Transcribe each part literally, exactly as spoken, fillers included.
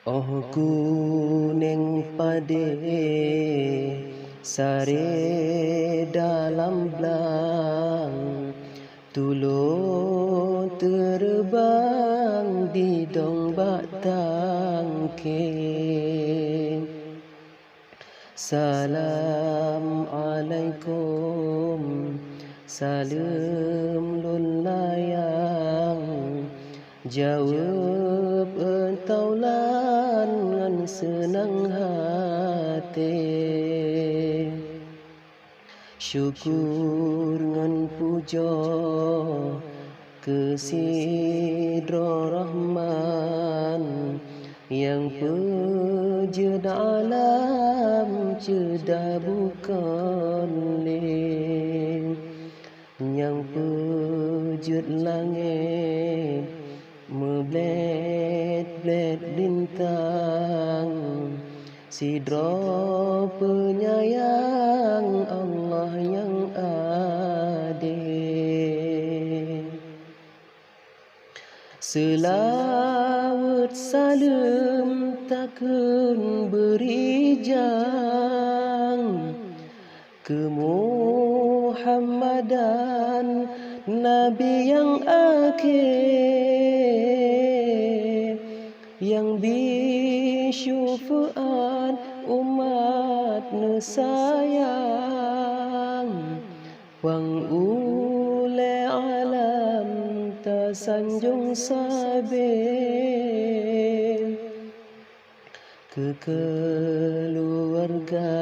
Óh kuneng padé saré dalam blang, tulông teureubang didong bak tangke. Salam alaikum, saleuem lôn layang, jaweueb eutaulan ngon seunang haté. Syukur ngon pujoe keu sidroe Rahman, nyang peujeuet alam ceudah bukon lé, nyang peujeuet langét meublét-blét bintang, sidroe peunyayang Allah nyang adé. Seulaweuet saleuem takheun beurijang keu Muhammadan, Nabi nyang akhé, nyang bi syufeu'at umat neusayang. Pang ulée alam tasanjong sabe, keu keuluwarga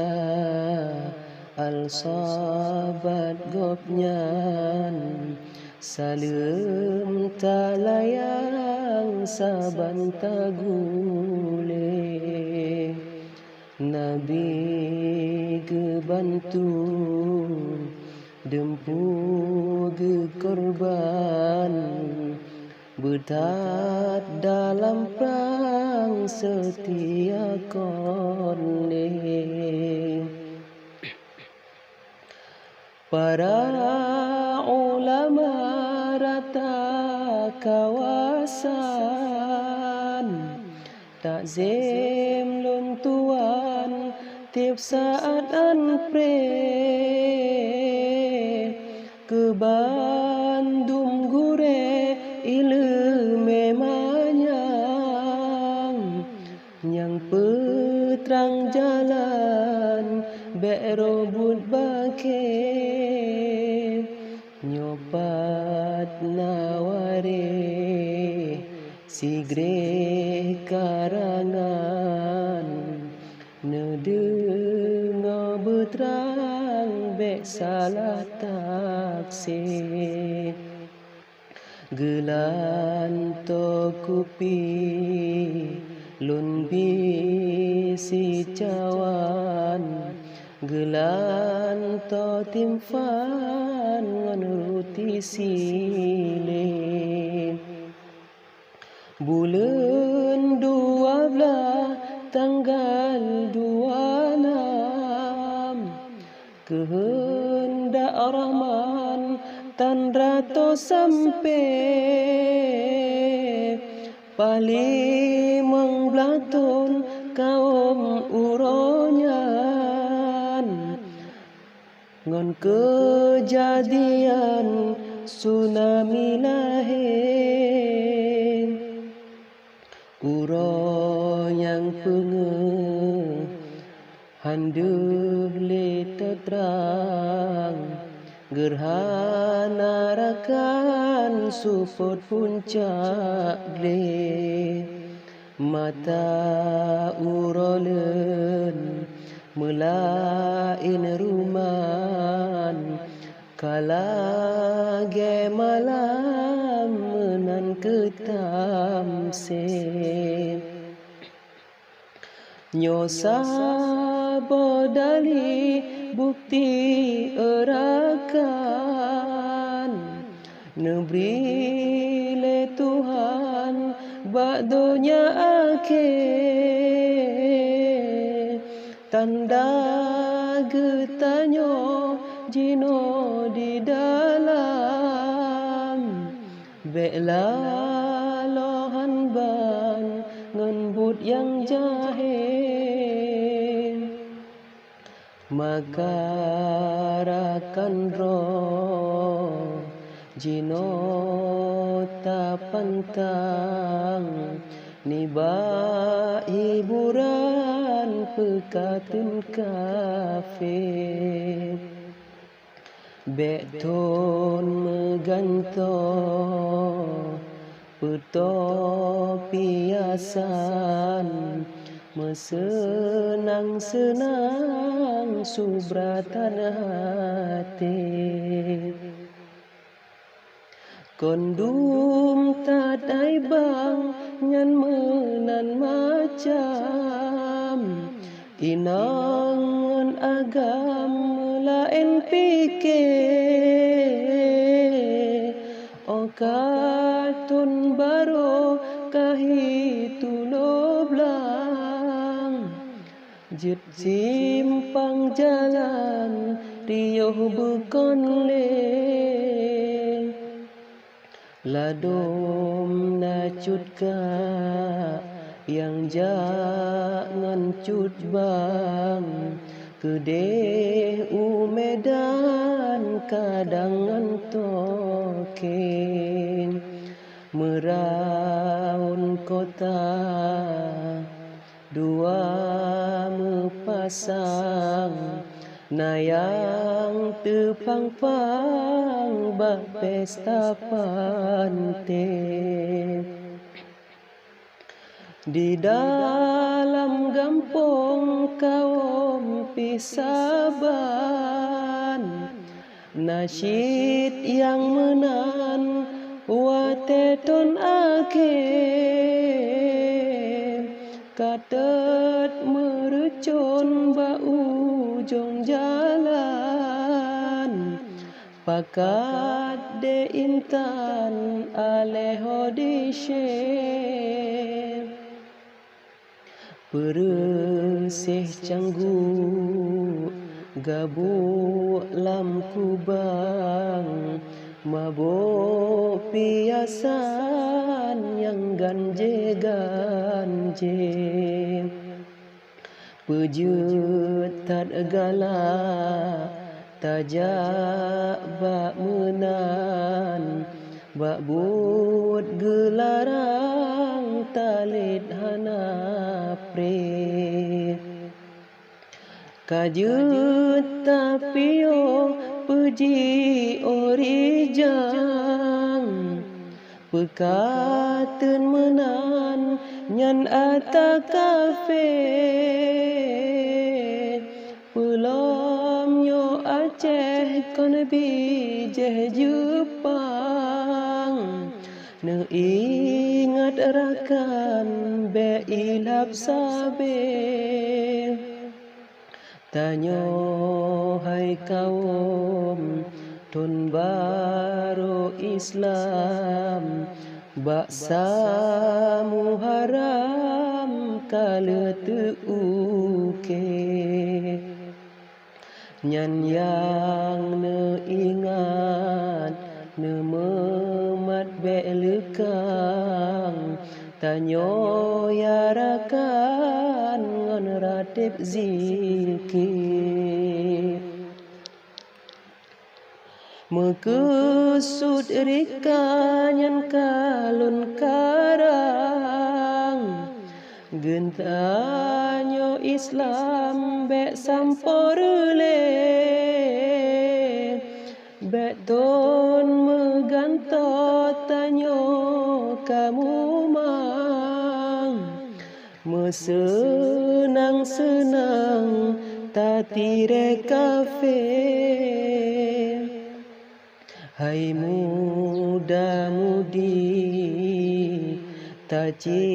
al sahabat gobnyan, saleuem talayang saban taguléh. Nabi geubantu, dumpeue geukorban, beuthat dalam prang seutia kon lé. Para ulama rata kawasan, takzem lôn tuan tieb saát 'an pré. Keu bandum gurée ileumé manyang, nyang peutrang jalan bék robot bakée. Nyoe pat na waréh sigreh karangan, neudeungoe beutrang bék salah tafsé. Geulantoe kupi lôn bi sicawan, geulantoe timphan ngon ruti silée. Buleuen dua blaih tanggal dua nam, keuheundak Rahman tan ratôh sampoe, paléng limong blaih thon kawöm uroe nyan. Ngon keujadian tsunami lahé, uroe nyang peungeuh han deuh lé teutrang, geurhana rakan seupôt puncak glé. Mata uroe lôn meulaén ruman, ka lagée malam meunan keutamsé. Nyoe saboh dali bukeuti eurakan, neubri lé Tuhan bak donya akhé. Tanda geutanyoe jinoe di dalam, bék laloe han ban ngon buet nyang jahé. Maka rakan droe jinoe tapantang nibak hiburan peukateun kafé. Bék thon meugantoe peutoe piasan, meuseunang-seunang subra tan até. Kon dum that ai bang nyan meunan macam, inong ngon agam meulaén pike. Óh ka thon barô ka hi tulo blang, jeuet simpang jalan riôh beukon lé. Ladôm na cut kak nyang jak ngon cut bang, keudeh u Medan kadang ngon toke. Meuraon kota dua meupasang, na nyang teupang-pang bak pesta panté. Di dalam gampông kawôm pih saban, na cit nyang meunan watée thon akhé. Ka teuet meureucon bak ujong jalan, pakat dé intan alée ho di syeh. Peureuséh cangguek gabuek lam kubang, mabök piasan nyang ganje-ganje. Peujeuet that galak tajak bak meunan, bak buet geularang talét hana pré. Ka jeuet tapiôh peujiôh rijang, peukateun meunan nyan ata kafé. Peulom nyoe Aceh kon bijéh Jeupang, neuingat rakan bék ilab sabé. Tanyoe hai kawôm thon barô Islam, bak sa Muharram ka lheueh teu-uke. Nyan nyang neuingat neumeumat bék leukang, tanyoe ya rakan ngon rateb zikir. Meukeusut rika nyan ka lôn karang, geutanyoe Islam bék sampoe reulée. Bék thon meugantoe tanyoe ka mumang, meuseunang-seunang tatirée kafé. Hai muda-mudi, taci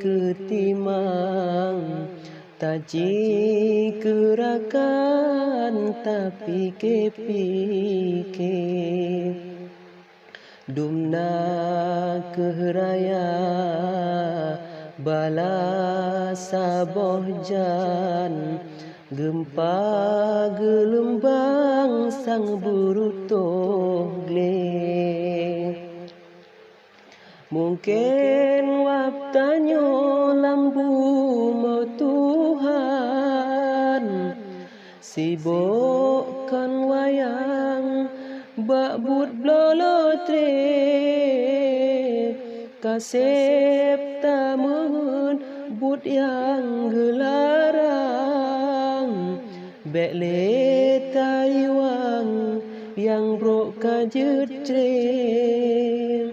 keu timang, taci keu rakan, tapike-pike. Dumna kheueh raya bala saboh jan, geumpa geulumbang sang beureutoh gleh. Mungken wab tanyoe lam bumoe Tuhan, sibok kon wayang bak buet bloe lotre, kaseb tameu'en buet nyang geularang. Bék lé taiwang nyang brok ka jeuet treb.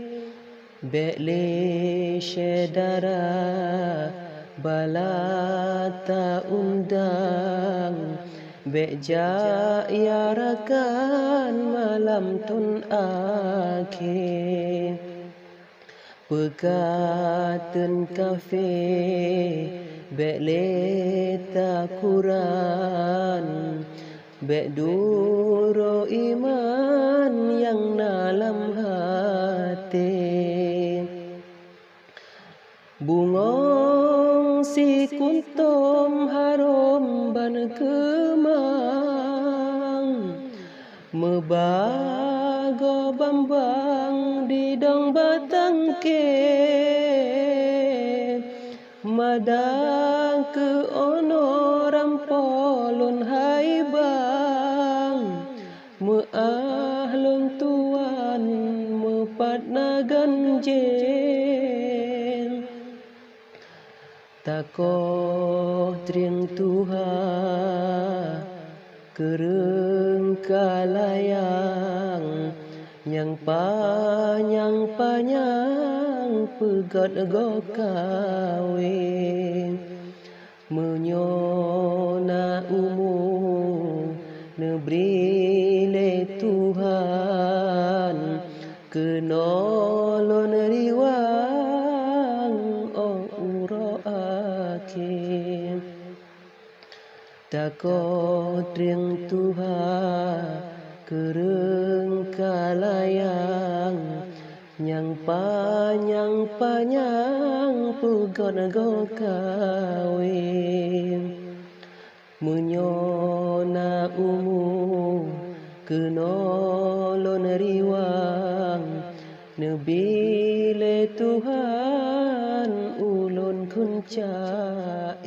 Bék lé syedara bala ta-undang, bék jak ya rakan malam thon akhé. Peukateun kafé bék lé takuran, bék duroe iman nyang na lam até. Bungöng sikuntom harôm ban keumang, meubagoe bambang di dong batang khé. Mada keu onoe rampoe lôn hai bang, meu'ah lôn tuan meupat na ganjén. Takoh trieng tuha keureueng ka layang, nyang panyang-panyang peugöt goe kawé. Meunyoe na umu neubri lé Tuhan, keunoe lôn riwang óh uroe akhé. Takoh trieng tuha keureueng ka layang, nyang panyang-panyang peugöt goe kawé. Meunyoe na umu keunoe lôn riwang, neubri lé Tuhan ulôn kheun ca-,